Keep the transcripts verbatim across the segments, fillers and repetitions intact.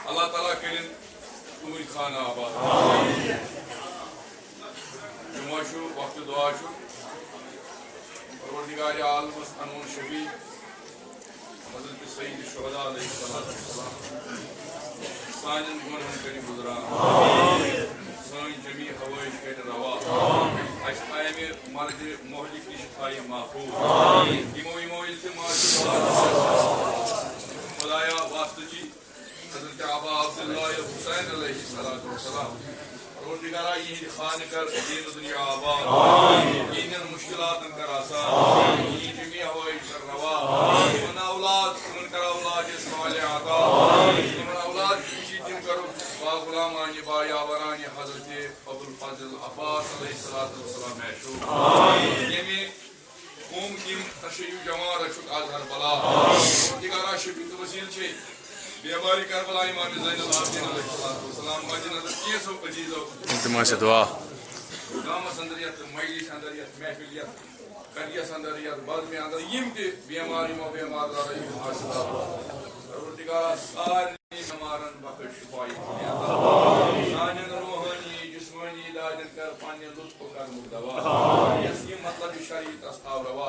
اللہ تعالیٰ کٔرِن تُہٕنٛدۍ خانہٕ آباد۔ جمعہ چھُ، وقتِ دُعا چھُ۔ پروردگارِ عالمس انوُن شفیع حضرت سید شہداء علیہ الصلوۃ والسلام سانٮ۪ن گۄنہن کٔرِو گُزران۔ سٲنۍ جمیع حوٲیج کٔرِو روا۔ اَسہِ تھایہِ اَمہِ مرضِ مہلِک نِش تھایہِ محفوظ۔ یِمو یِمو التماس چھُ خدایا واسطہٕ چی حضرت ابا عبداللہ حسین علیہ الصلوۃ والسلام۔ پروردگارا، یِہِنٛدِ خانہٕ کر دین و دنیا آباد۔ یِہِنٛدٮ۪ن مشکلاتن کر آسان۔ یِہِنٛدِ جمیع حوٲیج کر روا۔ یِمن اولاد، تِمن کر اولاد صالح عطا۔ یِمن اولاد خوشی تِم کرو با غلامانہِ، با یاورانہِ حضرت ابوالفضل عباس علیہ الصلوۃ والسلام معشوق۔ ییٚمہِ قوم کِم تشیع جماعت رچھُکھ از ہر بلا۔ پروردگارا، شفیع تہٕ وسیل چھے بیماری کربلا امام زین العابدین علیہ الصلوۃ والسلام مد نظر کینٛژو عزیزو التماس دعا۔ گامس اندر یتھ مجلس اندر یتھ محفل یتھ قریس اندر یتھ بزمہِ اندر یِم تہِ بیمار یِمو بیمار دارو یِم آسہِ پروردگارا سارنٕے بیمارن بخش شفای کامیاب۔ سانٮ۪ن روحٲنی، جسمٲنی دادٮ۪ن کر پننہِ لطفہٕ کرمُک دوا۔ یس یہِ مطلب شریعتس تھاو روا۔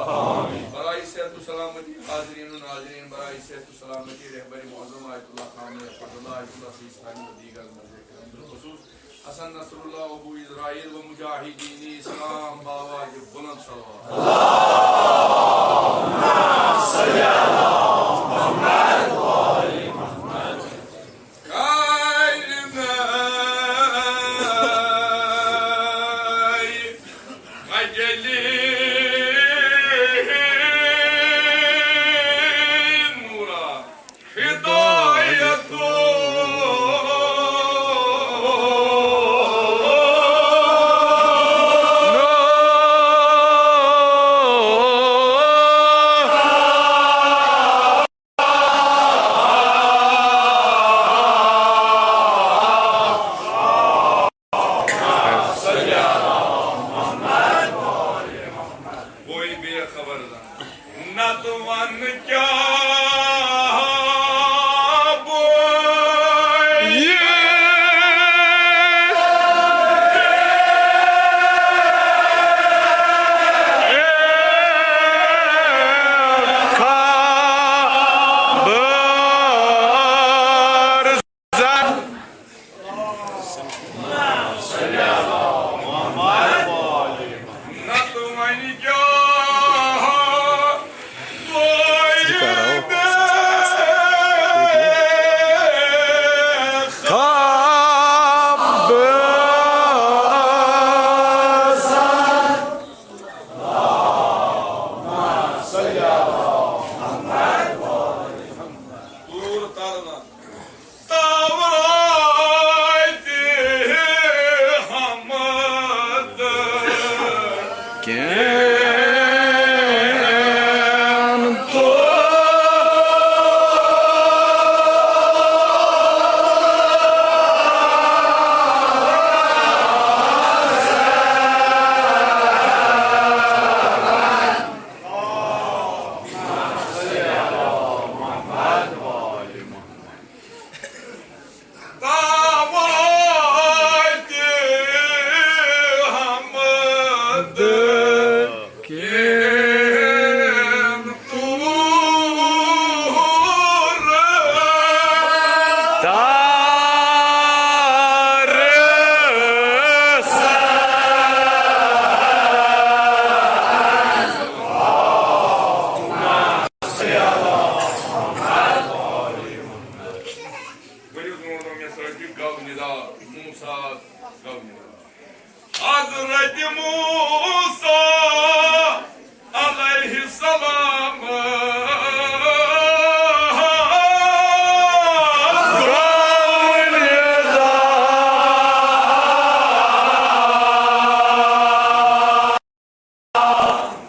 برائے صحت و سلامتی حاضرین و ناظرین، برائے صحت و سلامتی رہبر معظم آیت اللہ خامنہ فرد اللہ آیت اللہ سیستانی و دیگر مذکرین بالخصوص حسن نصر اللہ، ابو اسرائیل و مجاہدین اسلام بابا جی بلند صلوات۔ بوے بے خبر زن۔ نتہٕ ون کیٛاہ بوے؟ کین تو ؤلِو، برونٛہہ برونٛہہ مےٚ سۭتۍ گو ندا، موسیٰ گو ندا۔ حضرت موسیٰ علیہ السلام۔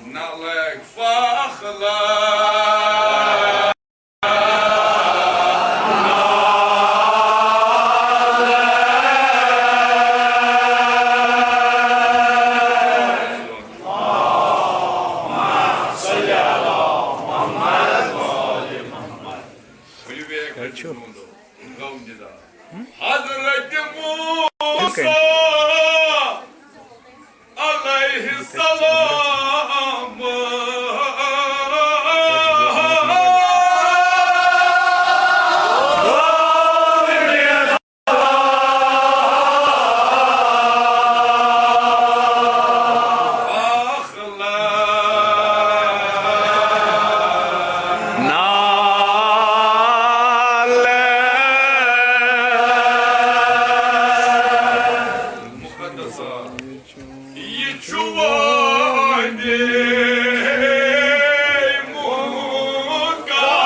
نعلک فاخلع۔ حضرت موسیٰ علیہ السلام۔ مقدسہ۔ یہِ چھُ وادی مقدس۔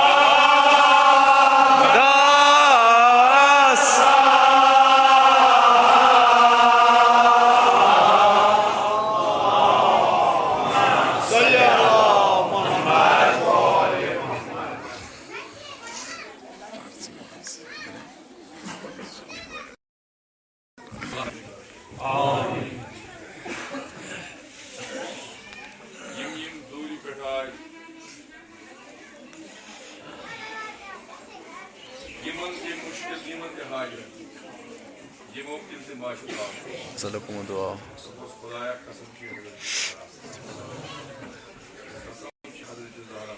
آمین۔ یِم یِم دوٗرِ پٮ۪ٹھ آے، یِمن تہِ مُشکِل، یِمن تہِ حاجت، یِمو تِم تہِ ماشاء اللہ۔ صدق اللہ۔ خدایا قسم چھِ، قسم چھِ حضرت زہرا۔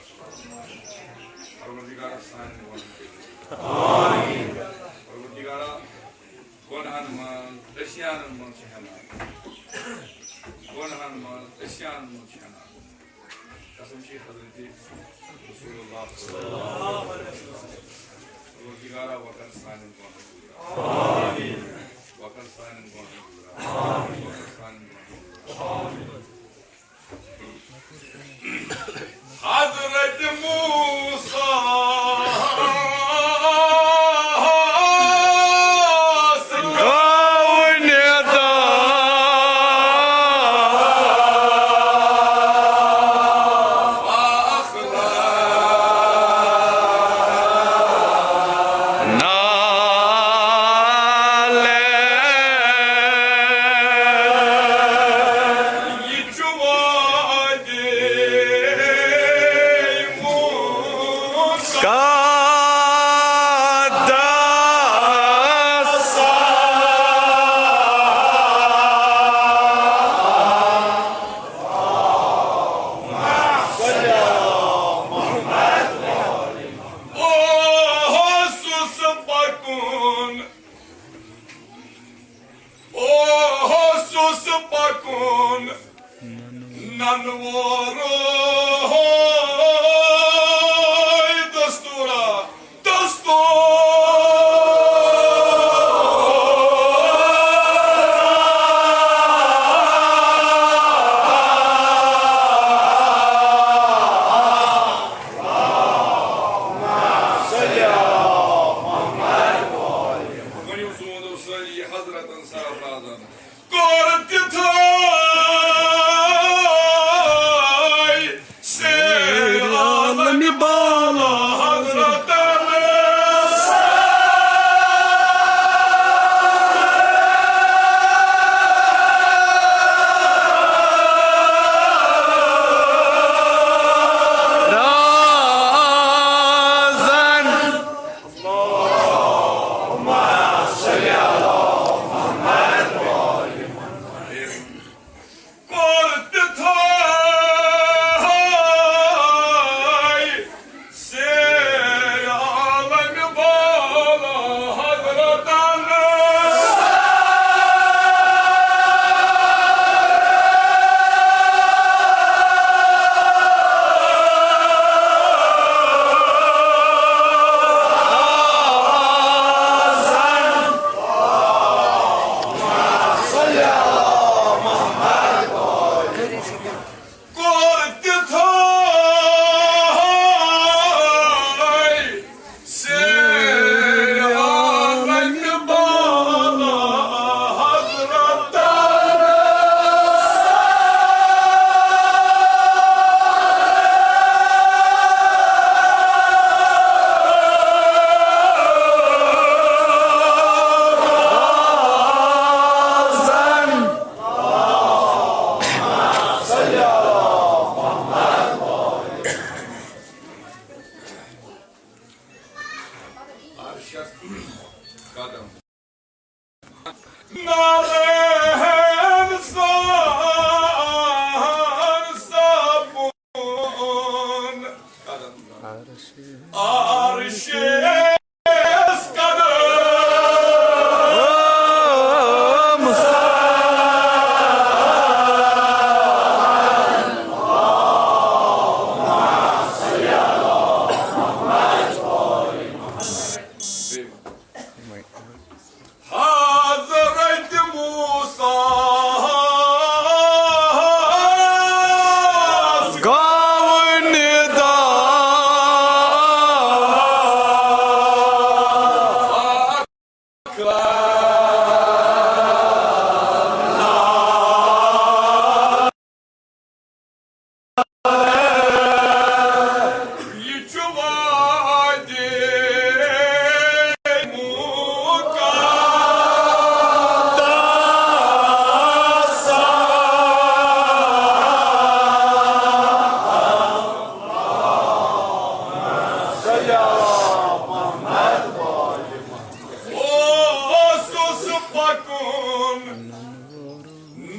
پروردگارا سانٮ۪ن گۄنہن کٔرِو۔ آمین۔ پروردگارا گۄنہن منٛز، عصیانن منٛز چھِ ہٮ۪نان۔ گۄنہن منٛز، عصیانن منٛز چھِ ہٮ۪نان۔ قسم چھِ حضرت رسول اللہ صلی اللہ علیہ وسلم۔ پروردگارا وۄنۍ کر سانٮ۪ن گۄنہن دوٗر۔ آمین۔ وۄنۍ کر سانٮ۪ن گۄنہن دوٗر۔ آمین۔ وۄنۍ کر سانٮ۪ن گۄنہن دوٗر۔ آمین۔ حضرت موسیٰ گو ندا۔ نعلک۔ اوسُس پکُن، اوسُس پکُن۔ ننہٕ وورُے دستوٗرا، دستوٗر۔ ؤنِو سون سٲری حضرتن سرفرازن۔ کوٚر تِتھُے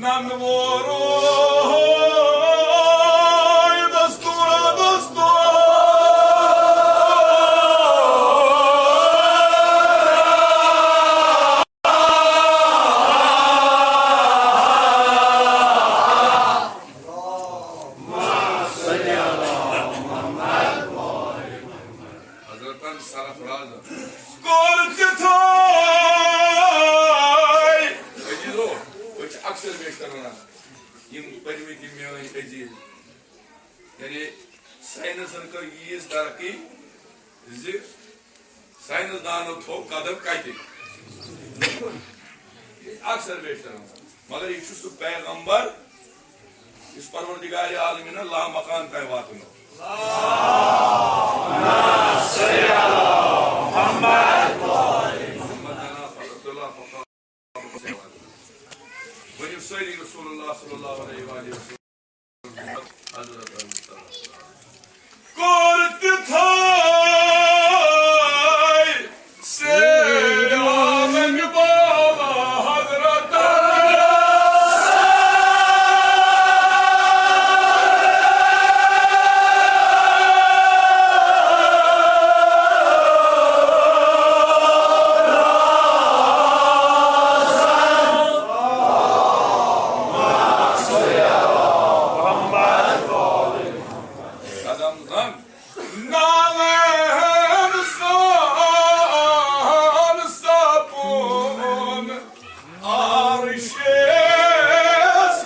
نن ووروے دستورا دستور۔ حضرتن سرفراز کوٚر تِتھُے۔ عزیزو، أسۍ چھِ اکثر بیشتر ونان، یِم پٔرمٕتۍ یِم میٲنۍ عزیز، یعنی ساینسن کٔر ییٖژ ترقی زِ ساینس دانو تھوٚو قدم کتہِ؟ یہِ چھِ اکثر بیشتر ونان۔ مگر یہِ چھُ سُہ پیغمبر یُس پروردگار عالمینن لامکان تام واتنو۔ ؤنِو سٲری رسول اللہ صلی اللہ علیہ وآلہ وسلم۔ حضرت کوٚر تِتھے سیرِ عالم بابا حضرت۔ قدم زن نالن سان سپُن عرشس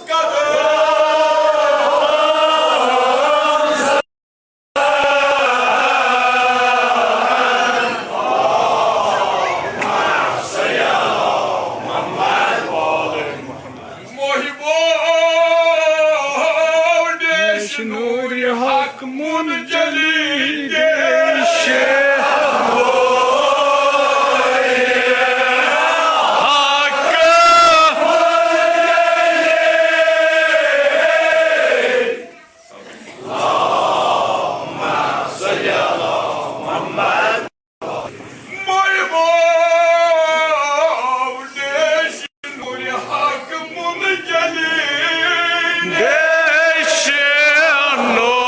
قدم۔ محبو ڈیش نور حق منجلی ڈیش۔ حق۔ محبو ڈیش نور حق منجلی۔ ڈیش نور۔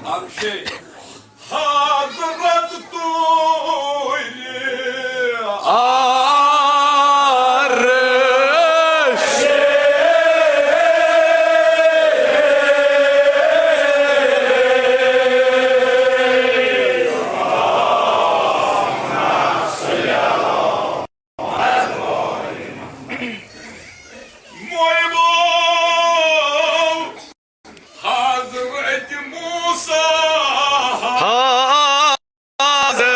عرشے حضرت تورِ عرش۔ محبو حضرت موسیٰ۔ حاضر۔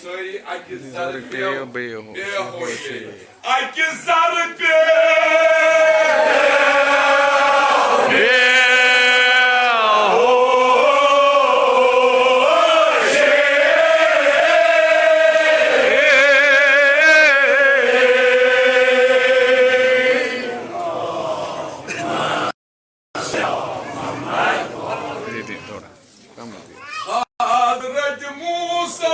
سٲری اَکہِ زَرٕ پیٚیو بے ہوش۔ بے ہوش۔ اَکہِ زَرٕ پیٚیو بے ہوش۔ حضرت موسیٰ۔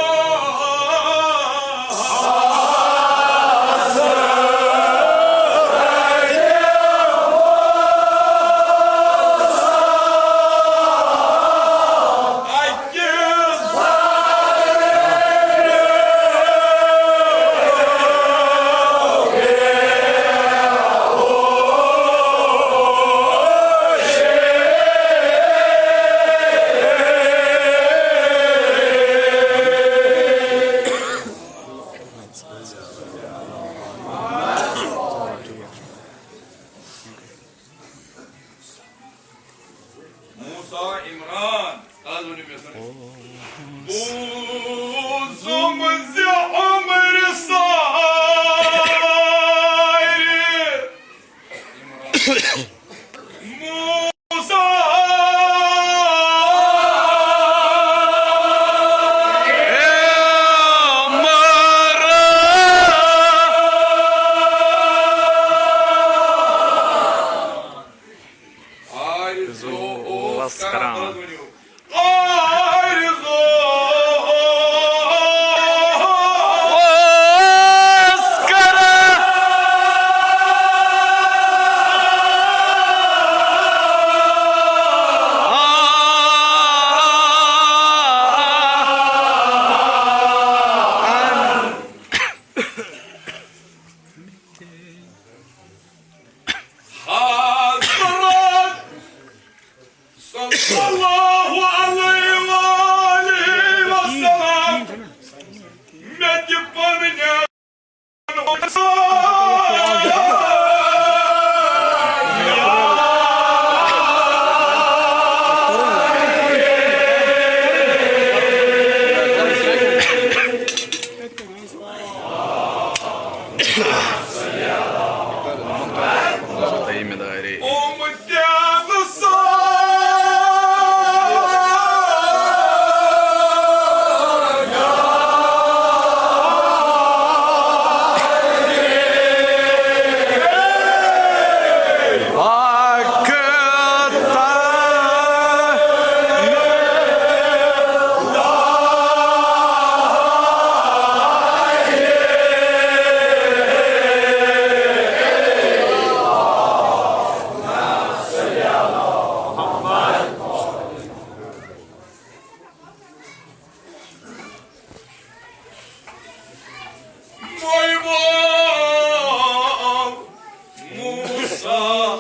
موسیٰ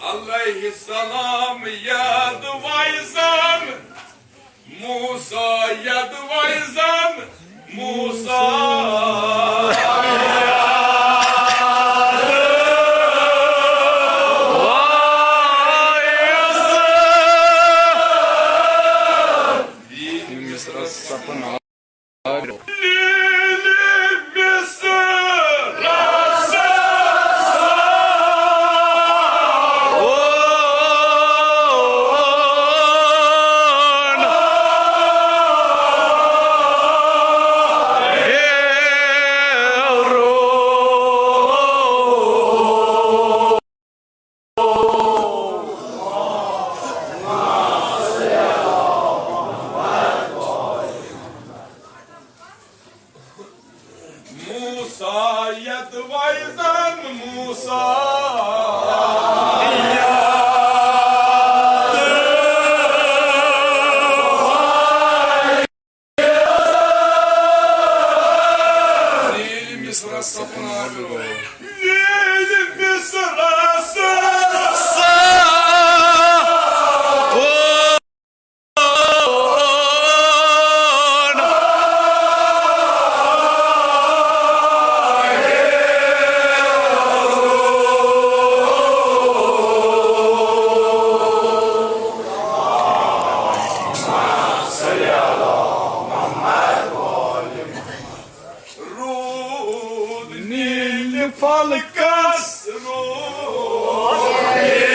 علیہ السلام یاد ویزن، موسیٰ یاد ویزن، موسیٰ۔ موسیٰ یاد ویزن، موسیٰ۔ نیل مصرس سپنا۔ نیل مصرس سپنا۔ رود نیل فلکس، رود نیل فلکس۔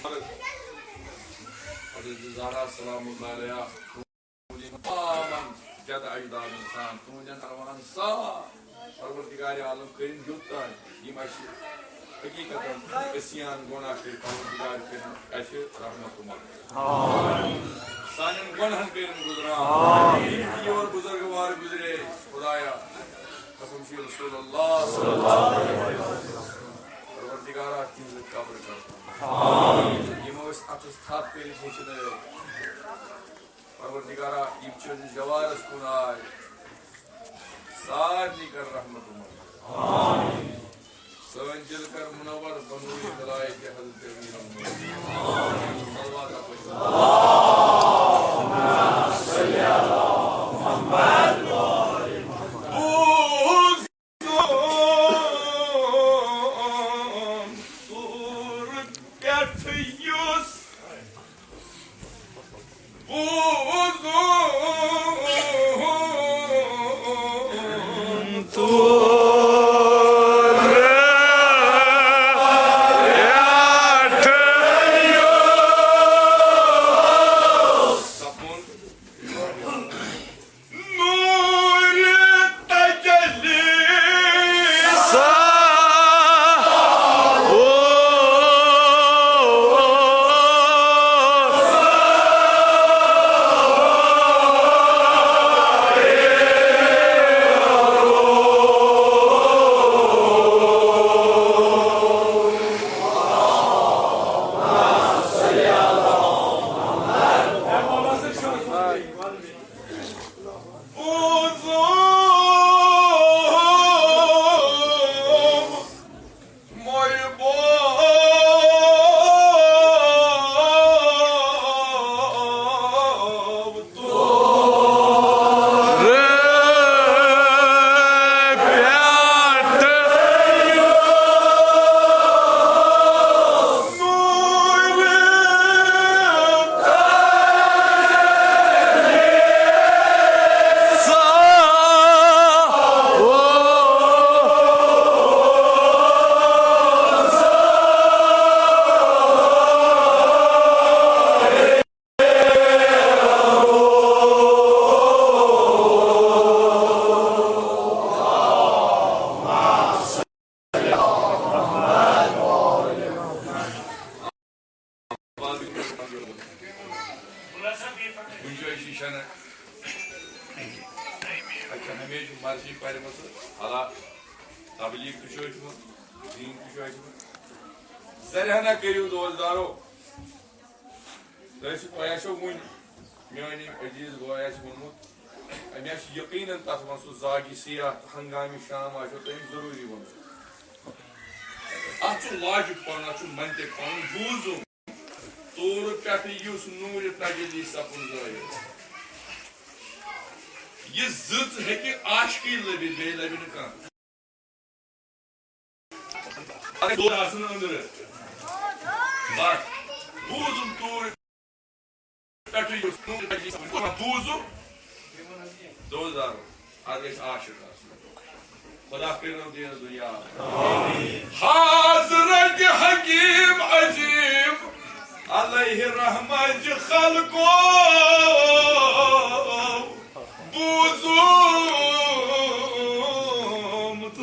حضرت زہرا سلام اللہ علیہا، تمام جد اجداد انسان، تہنٛدٮ۪ن ارواحن سا پروردگار عالم کٔرِن یوٚت تام یِم اَسہِ حقیقتاً عصیان گۄناہ کٔرۍ، پروردگار کٔرِن اَسہِ رحمت و مغفرت۔ سانٮ۪ن گۄناہن کٔرِن گُزران۔ یِم تہِ یور بزرگوار گُزرے، خدایا، قسم چھُ رسول اللہ صلی اللہ علیہ وسلم۔ پروردگارا، تِہنٛز قبر کر۔ یِمو أسۍ اَتھس تھپھ کٔرِتھ ہیٚچھنٲے۔ پروردگارا، یِم چٲنِس جوارس کُن آے، سارنٕے کر رحمت و مغفرت۔ سٲنۍ دِل کر منور بنوٗرِ ہدایتِ حضرت امیر المومنین۔ صلوات پٔرِو۔ بوٗزُم طور پٮ۪ٹھ یُس، بوٗزُم طور پٮ۪ٹھ یُس۔ نورِ تجلی سا او۔ بوٗزُم مےٚ بوب تورٕ پٮ۪ٹھ۔ گنجٲیشی چھنہٕ۔ اَتہِ چھِ ہمیشہِ مرضی پرِمٕژ، حالا تبلیغ تہِ چھُ أچھمُت، دین تہِ چھُ أچھمُت۔ زرہنا کٔرِو دوستدارو، تۄہہِ آسہِ، تۄہہِ آسیو وُنہِ میٛانہِ عزیٖز بٲے آسہِ ووٚنمُت، مےٚ چھُ یقیٖناً تَتھ منٛز سُہ زاگہِ سیاح تہٕ ہنگامہِ شام آسیو تۄہہِ ضروٗری ووٚنمُت۔ اَتھ چھُ logic پَنُن، اَتھ چھُ منطق پَنُن۔ بوٗزُم طورٕ پٮ۪ٹھٕ یُس نوٗرِ تجلی سپُد ظٲہِر۔ یہِ زٕژ ہیٚکہِ عاشقٕے لٔبِتھ، بیٚیہِ لَبہِ نہٕ کانٛہہ۔ اگر دود آسن أنٛدرٕ۔ بس، بوٗزُم طورٕ پٮ۪ٹھٕ یُس نوٗرِ تجلی سپُد۔ بوٗزُم۔ دوستدارو، اَتھ گژھِ عاشق آسُن۔ خدا کٔرِنو دیٖنَس دُنیا۔ حضرت حکیم عظیم علیہ رحمت خلقو بوٗزُم طورٕ پٮ۪ٹھٕ۔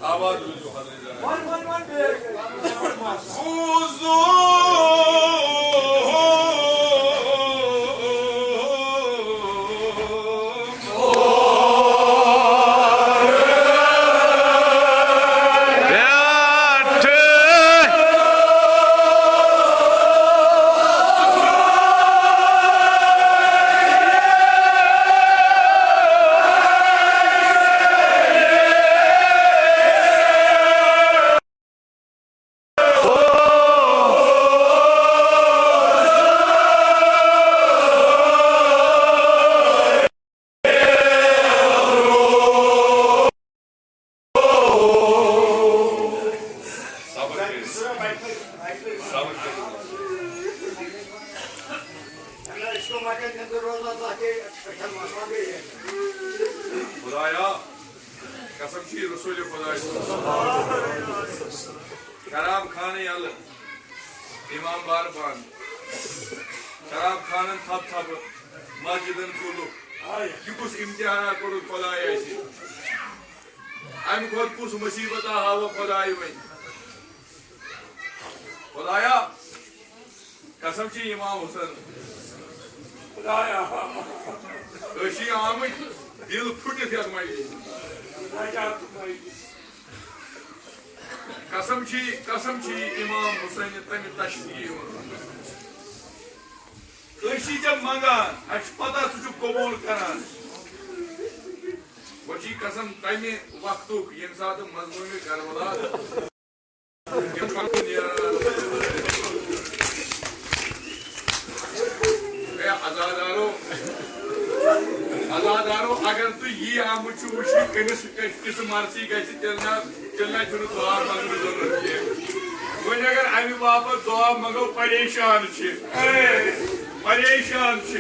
آواز بوٗزِو حضرت۔ خدایا، قسم چھی رسول خدای سُنٛد۔ شراب خانہٕ یلہٕ، امام بار بنٛد، شراب خانن تھپھ تھپھ، مسجدن قُلف۔ یہِ کُس امتحانا کوٚرُتھ خدایا اَسہِ؟ امہِ کھۄتہٕ کُس مصیبت ہاوو خدایہِ وۄنۍ؟ خدایا، قسم چھی امام حسین۔ خدایا، أسۍ چھِ آمٕتۍ دِل پھُٹِتھ یتھ مجلسہِ۔ قسم چھی، قسم چھی امام حسین تمہِ تشریف۔ أسۍ چھِ ژےٚ منگان، اَسہِ چھِ پتہ ژٕ چھُکھ قبوٗل کران۔ وۄنۍ چھی قسم تمہِ وقتُک، ییٚمہِ ساتہٕ مظلومِ کربلا اے عزادارو، عزادارو، اگر تُہۍ یی آمٕتۍ چھِو وٕچھنہِ کٔمِس کِژھ مرضی گژھِ، تیٚلہِ نہ، تیٚلہِ نہ چھُنہٕ دعا منٛگنٕچ ضروٗرت کینٛہہ۔ وۄنۍ اگر امہِ باپتھ دعا منٛگو، پریشان چھِ، پریشان چھِ،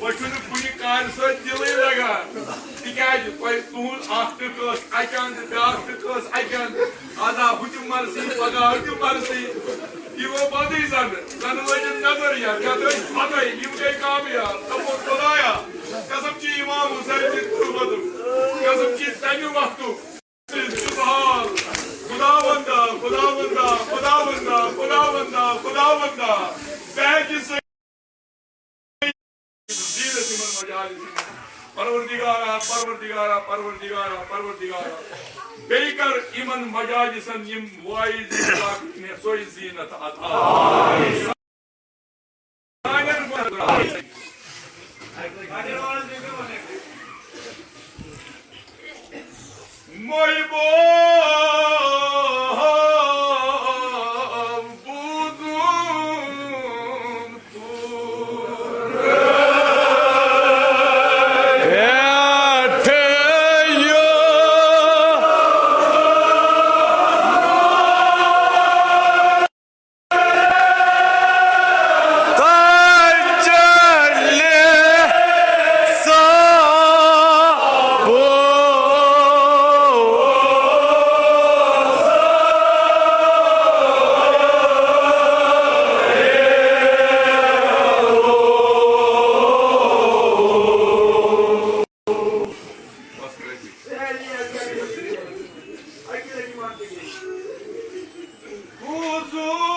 وۄنۍ چھُنہٕ کُنہِ کامہِ سۭتۍ دِلٕے لگان، تِکیازِ تۄہہِ تُہُنٛد اکھ تہِ قٕسط اَتہِ اَنٛد، بیٛاکھ تہِ قٕسط اَتہِ اَنٛد۔ آز آو ہُہ تہِ مرضی، پگاہ ہُہ تہِ مرضی۔ یہِ گوٚو پَتہٕ زَنہٕ، زَنہٕ لٲجِن نظر یا کیٛاہ تۄہہِ چھِ پَتہٕ یِم گٔے کامیاب۔ دوٚپُن، خدایا، قسم چھی امام حسین سٕنٛدِ تُربتُک، قسم چھی تَمہِ وقتُک۔ سبحان۔ خداوندا، خداوندا، خداوندا، خداوندا، خداوندا۔ بہٕ ہیٚکہِ سٲری زیٖنت یِمن مجالسن۔ پروردگارا، پروردگارا، پروردگارا، پروردگارا، بیٚیہِ کر یِمن مجالسن یِم واعظ، یِم لاگن مےٚ سۄے زیٖنت عطا۔ محبوب بوزون۔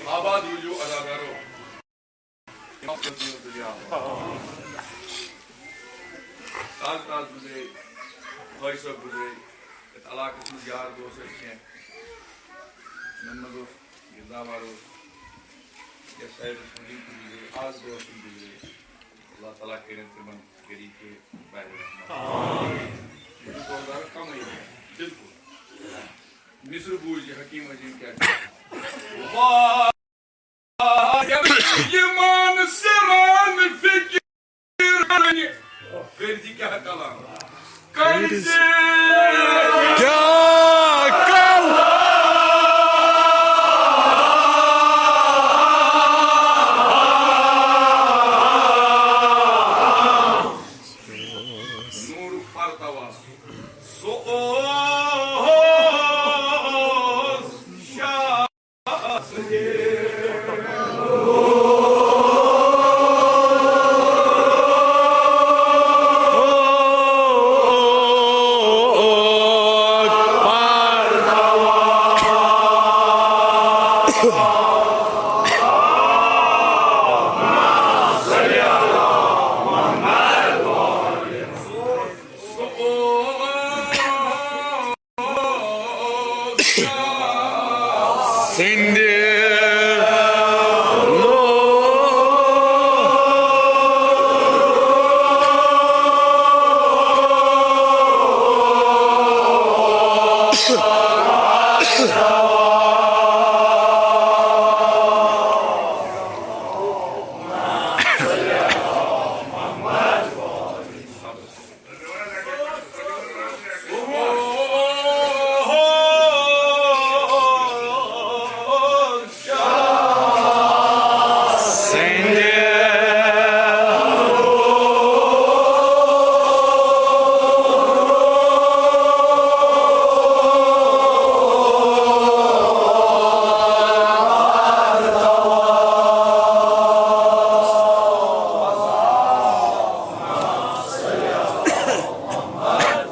آباد روٗزِو عزادارو۔ تازٕ تازٕ گُزرے، بھٲے صٲب گُزرے، یَتھ علاقَس منٛز یار دوس ٲسۍ کینٛہہ۔ یِمَن منٛز اوس گِرداوار اوس، یَتھ سایڈَس منٛز یِم تہِ گُزرے، آز دوس تِم گُزرے۔ اللہ تعالیٰ کٔرِنۍ تِمَن غریٖب کے بارے رحمت۔ یہِ چھُ روزدار کَمٕے، بِلکُل۔ مصرٕ بوٗزِ حکیٖم عظیٖم کیٛاہ چھُ۔ واہ! یِمَن سِرَن فِکِر کٔرۍزِ کیٛاہ کلام؟ کٔرۍزِ کیٛاہ کلام؟ نوٗرُک پرتوا۔ سُہ اوس شاہ سندِ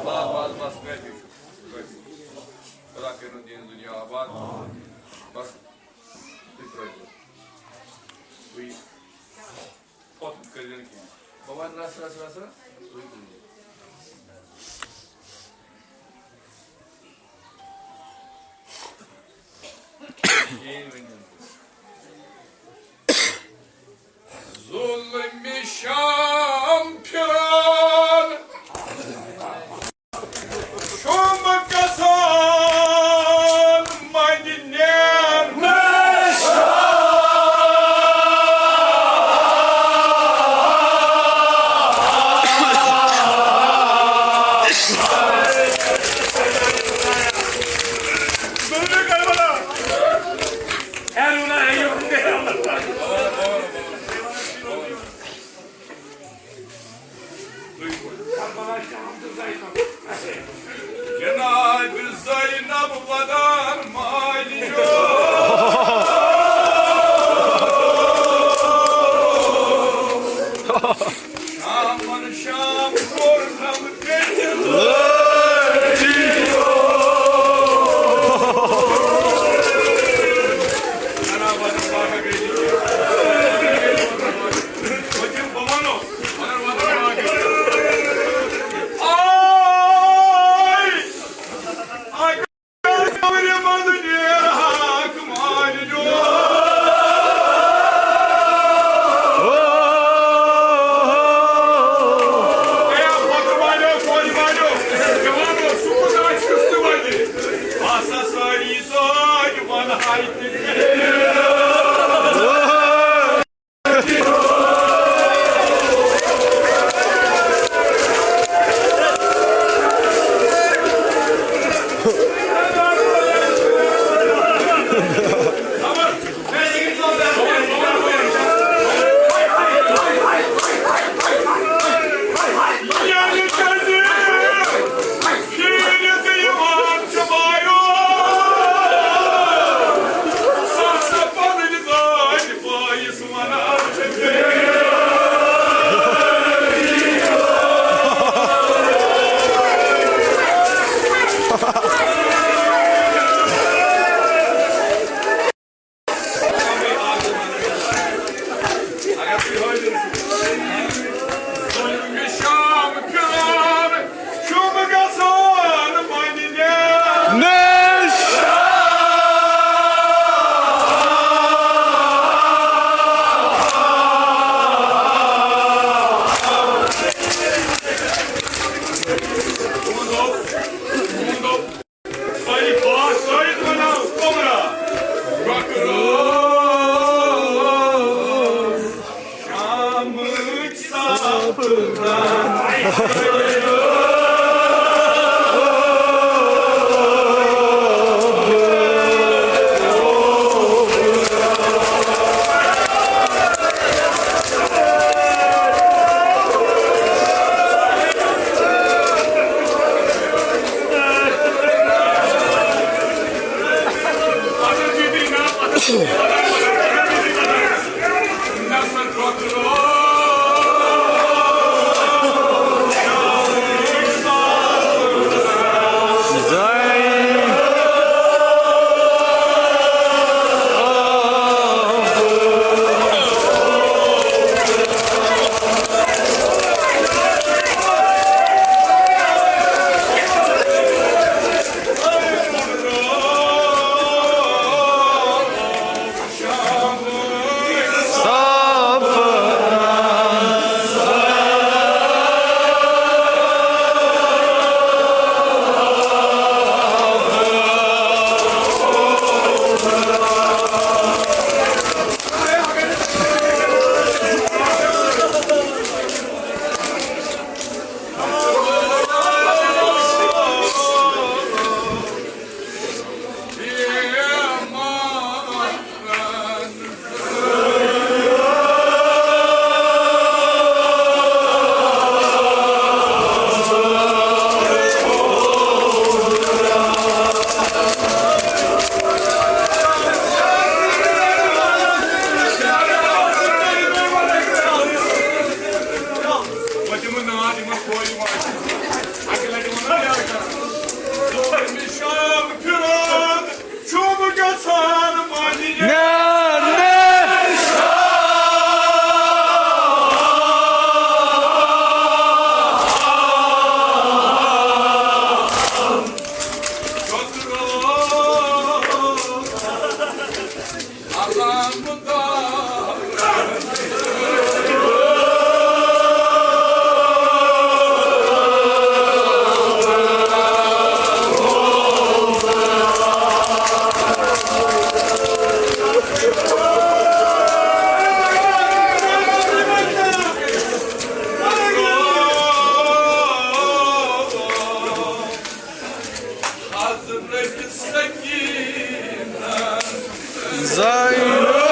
بس، بس، بس، کٲفی چھُ، کٲفی چھُ۔ خدا کٔرِنو دیٖن دُنیا آباد۔ بس، تُہۍ ترٛٲوِو۔ تُہۍ پَتھ کٔرۍزیو نہٕ کینٛہہ۔ بہٕ وَنہٕ رَس، رَس، رَس، رَس، تُہۍ تُلِو۔ کِہیٖنۍ ؤنِو نہٕ۔ ظُلمِ شام پھِران۔ چھُم گژھان منٛدِ نیر۔ جناب زینب ودان مالجو۔ شامن شام کوٚرنم زینب۔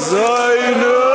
زینب۔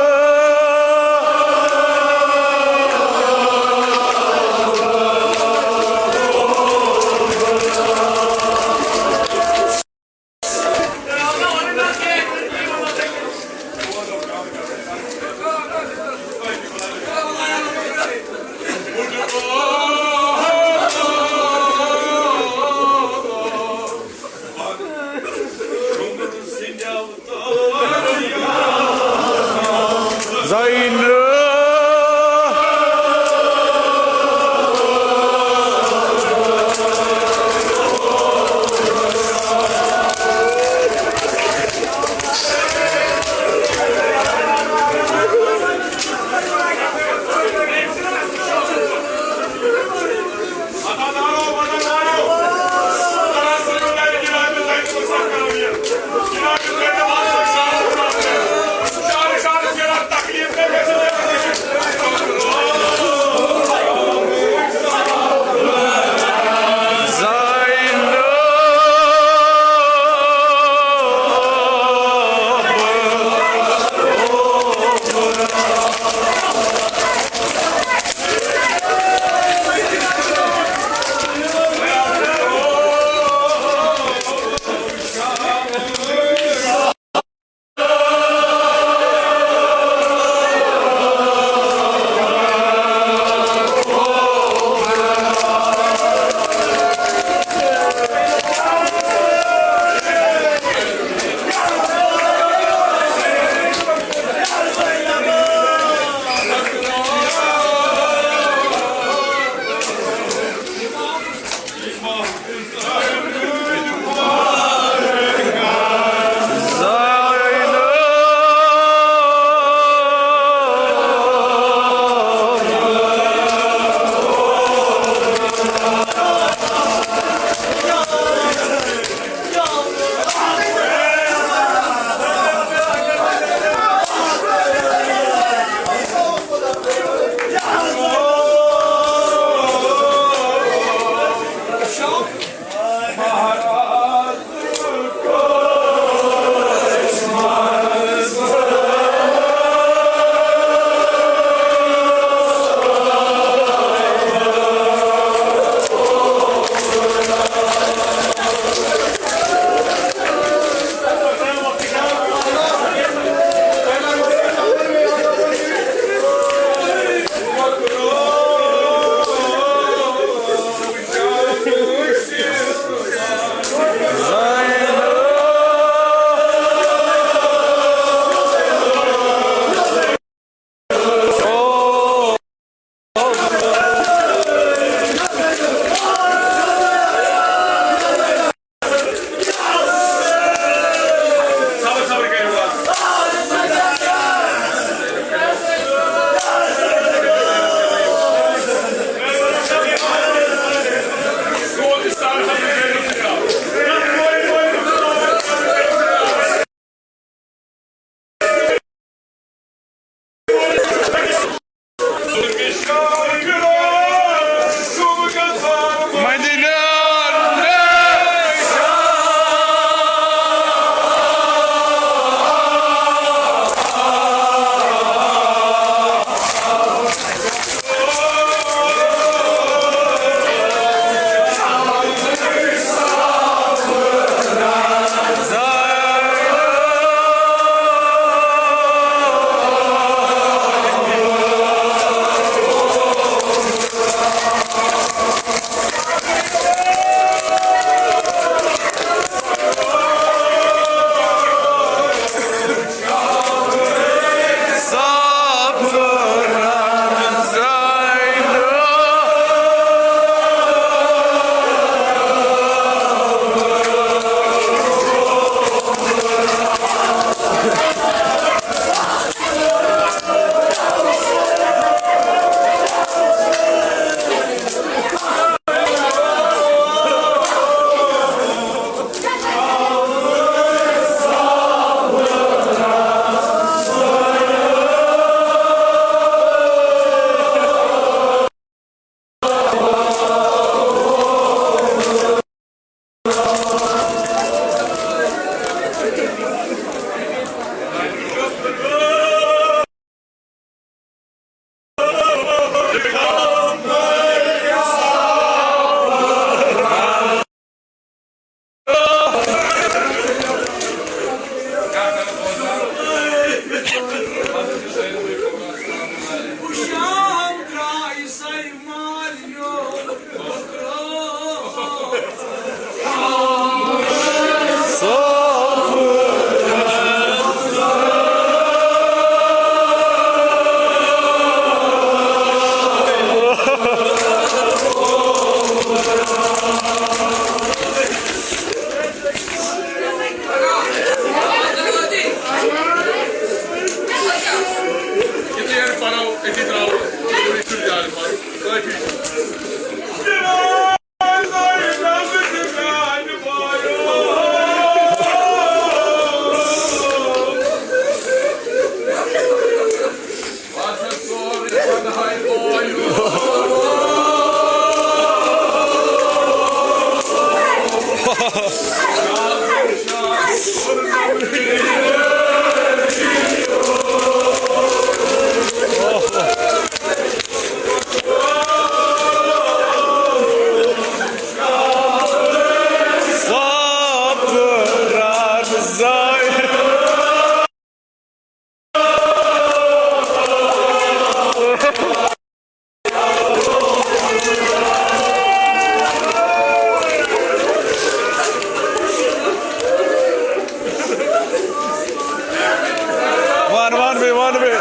وَن، وَن بیٚیہِ، وَن بیٚیہِ۔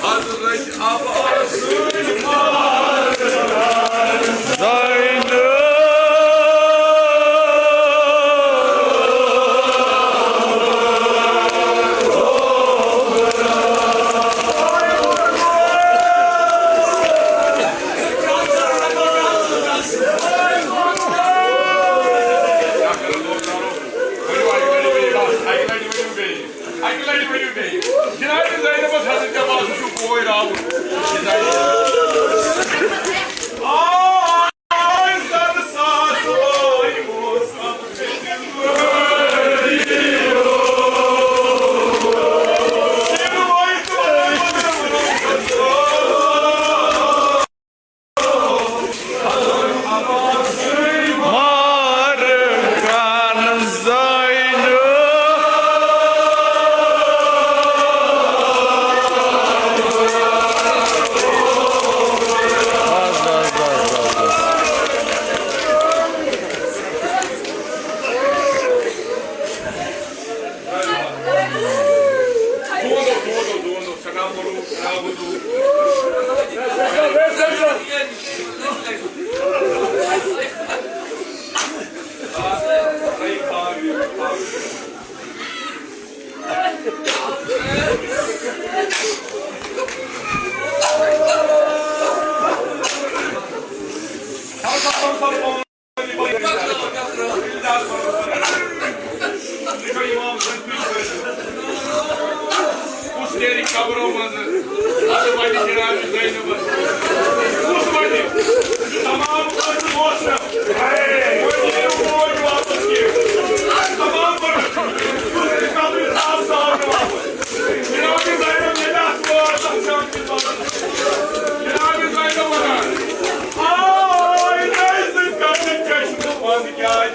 حضرت عباس۔ اَکہِ لَٹہِ ؤنِو بیٚیہِ، بس، اَکہِ لَٹہِ ؤنِو بیٚیہِ۔ اَکہِ لَٹہِ ؤنِو بیٚیہِ۔ جناب زینبس حضرت عباس چھُ بوے راوُن۔ آے زَن ساس آے اوس۔ مارکان زینب۔ بس، بس، بس، بس، بس۔ کُس نیرِ قبرو منٛزٕ؟ اَدٕ وَنہِ جناب زینبَس۔ کُس وَنہِ؟ تمام کٲنٛسہِ اوس نہٕ۔ وۄنۍ یِیِو موج واپس کینٛہہ۔ تمام پٔرِتھ۔ کُس نیرِ قبرِ صاف صاف واپس؟ جناب زینب ییٚلہِ اَتھ وٲژ، اَتھ جان کِس وَنان۔ جناب زینب وَنان، آے، نَے زٕ کَتہِ چشمہٕ بنٛد کیٛازِ؟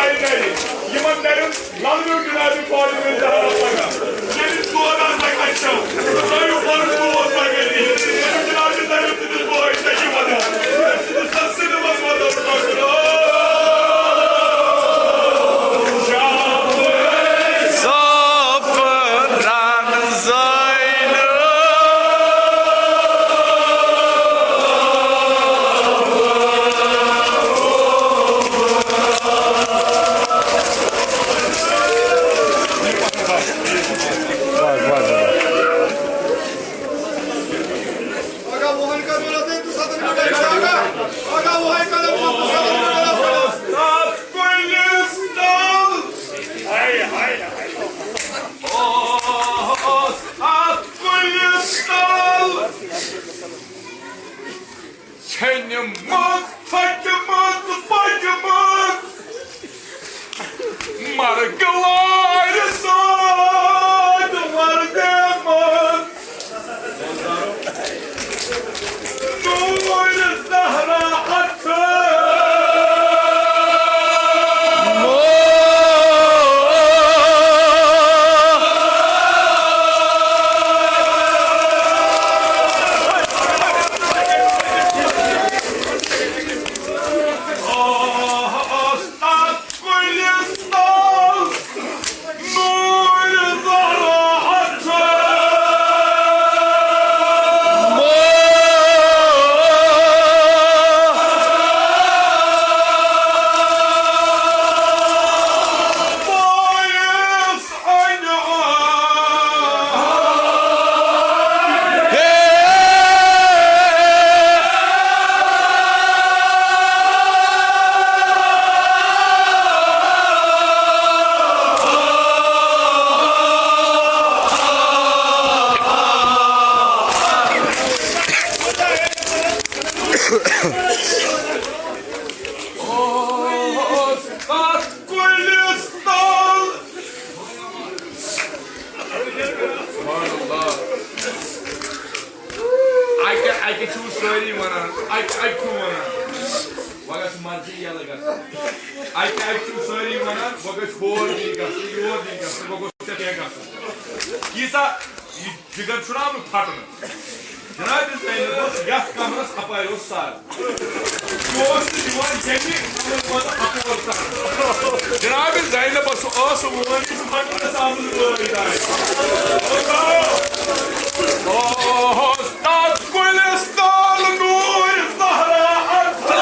نرِ، یِمن نرٮ۪ن للویو جنابِ فاطمہ زہرا پگاہ۔ ییٚلہِ ژور آسہِ لگان چھَو، تۄہہِ پَرُن دود پگاہ تہِ۔ ییٚلہِ جنابِ زینب سٕنٛدِس بٲے چھےٚ یہِ وَنان، تٔمۍ سٕنٛدِس سَتھ سٕنٛدِ منٛز وَنان پَکُن۔ صاف رنگ زینب۔ ژھیٚنمٕژ، ژھۄٹمٕژ، پھٔٹمٕژ، مرگ وارِ سۭتۍ وردیمٕژ۔ نوٗرِ زہرا اَتھٕ۔ اَکہِ، اَکہِ چھِو سٲری وَنان، اَکہِ، اَکہِ چھِو وَنان، وۄنۍ گژھِ مرضی یَلہٕ گژھٕنۍ۔ اَکہِ، اَکہِ چھِو سٲری وَنان، وۄنۍ گژھِ ہور دی گژھٕنۍ، یور دی گژھٕنۍ، وۄنۍ گوٚژھ ژےٚ کینٛہہ گژھُن۔ ییٖژاہ یہِ جِگر چھُنہ آمُت پھَٹنہٕ۔ جناب زینب اوس یَتھ کمرَس اَپارِ اوس سَر۔ یہِ اوس نہٕ دِوان ییٚمہِ کمرٕ منٛز اَپور سَر۔ جناب زینبَس ٲس وٲنۍ مَٹرَس آمٕژ وٲنۍ دارِ۔ اوس تَتھ کُلِس تَل نوٗرِ زہرا اَتھٕ۔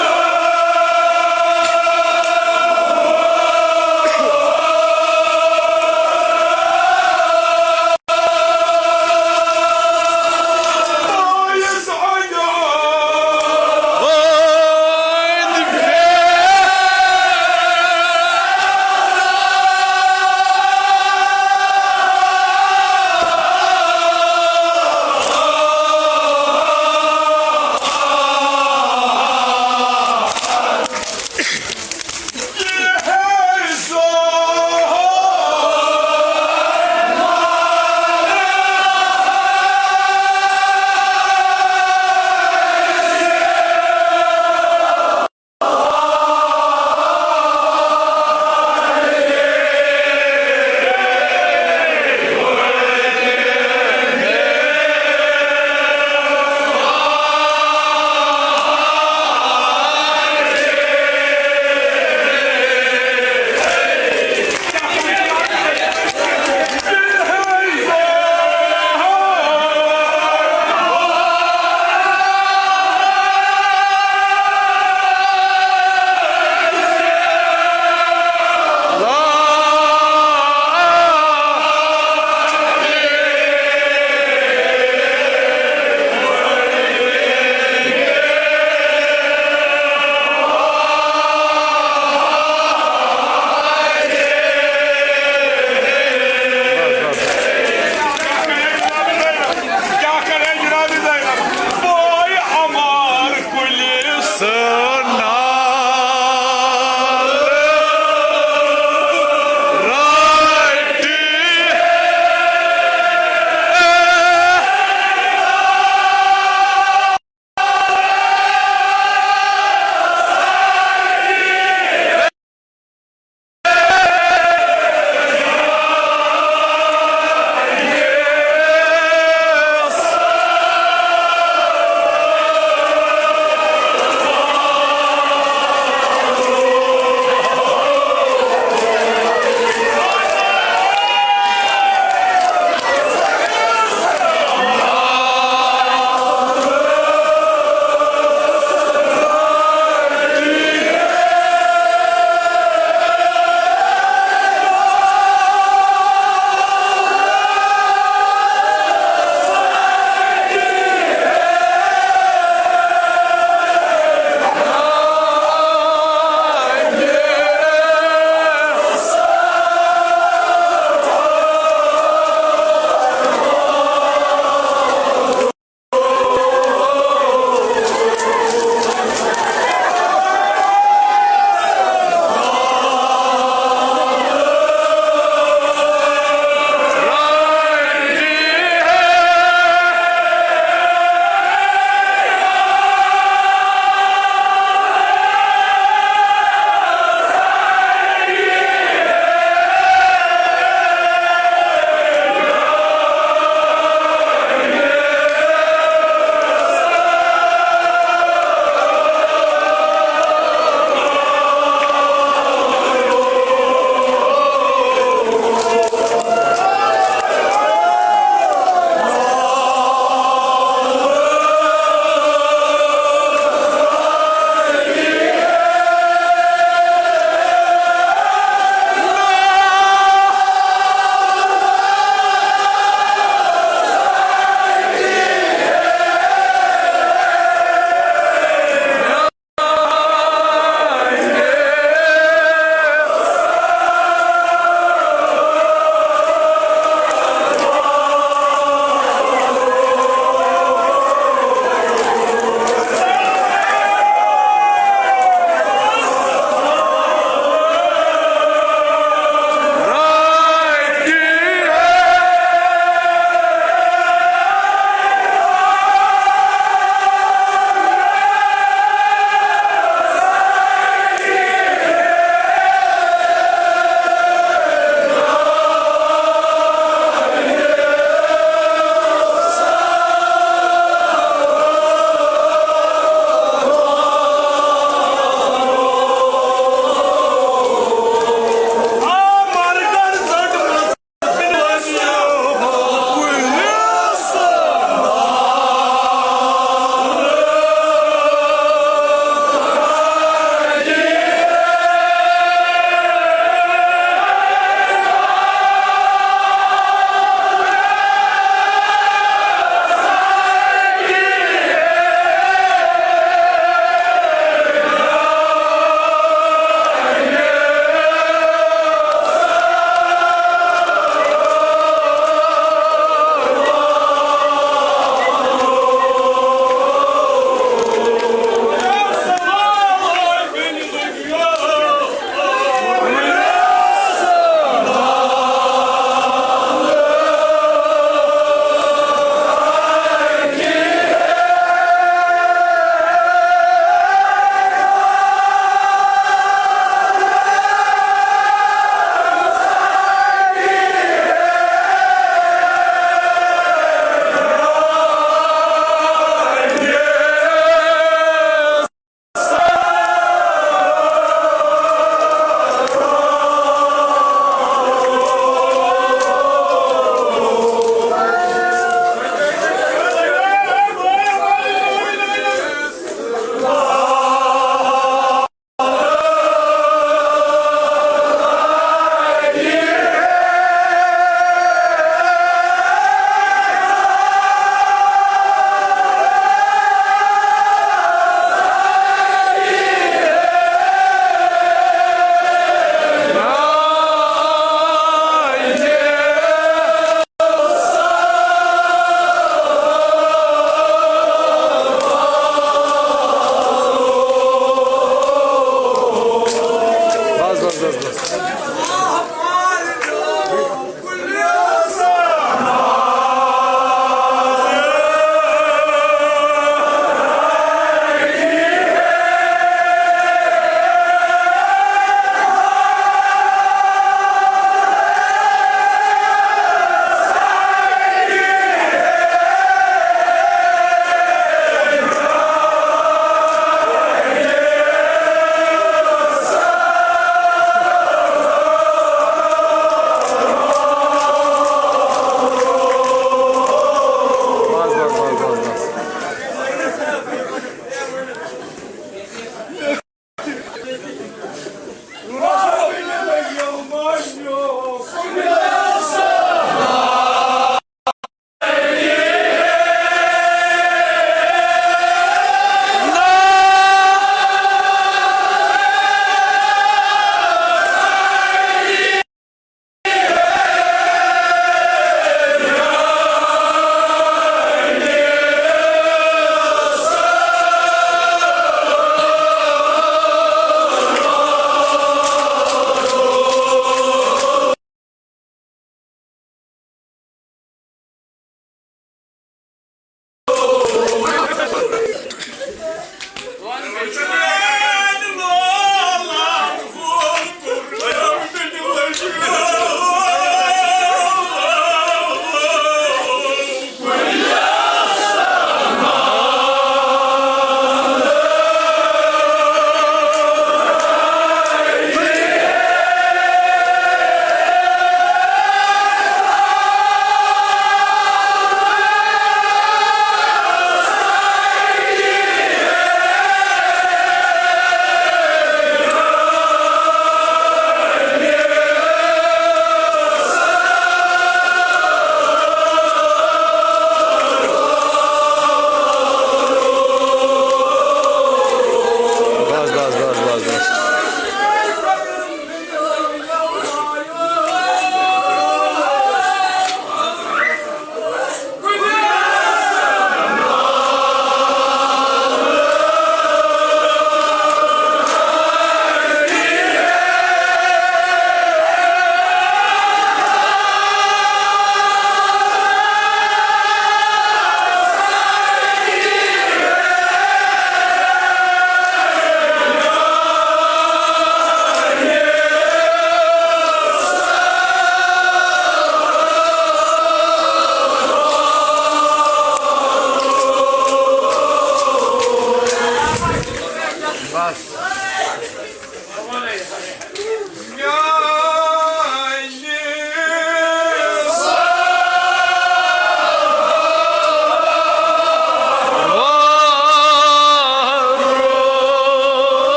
بس، بس، بس، بس، بس۔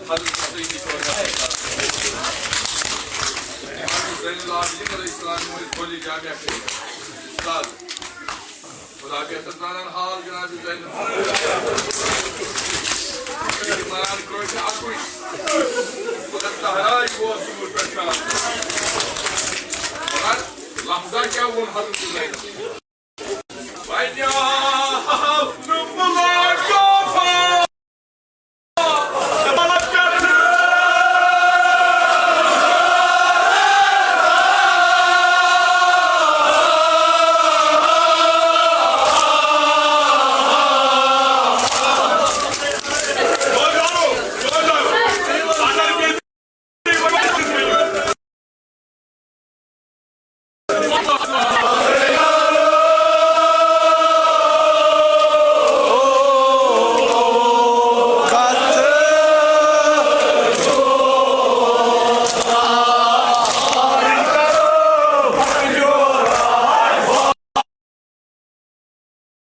حضرت سید شہداء۔ زین العابدین علیہ السلام، کھولی جامع۔ استاد، خدا بہتر زانان حال جناب زین۔ ایمان کٲنٛسہِ اَکُے۔ مگر تہرائی اوس سُہ پٮ۪ٹھ۔ مگر لفظا کیٛاہ ووٚن حضرت زینَن؟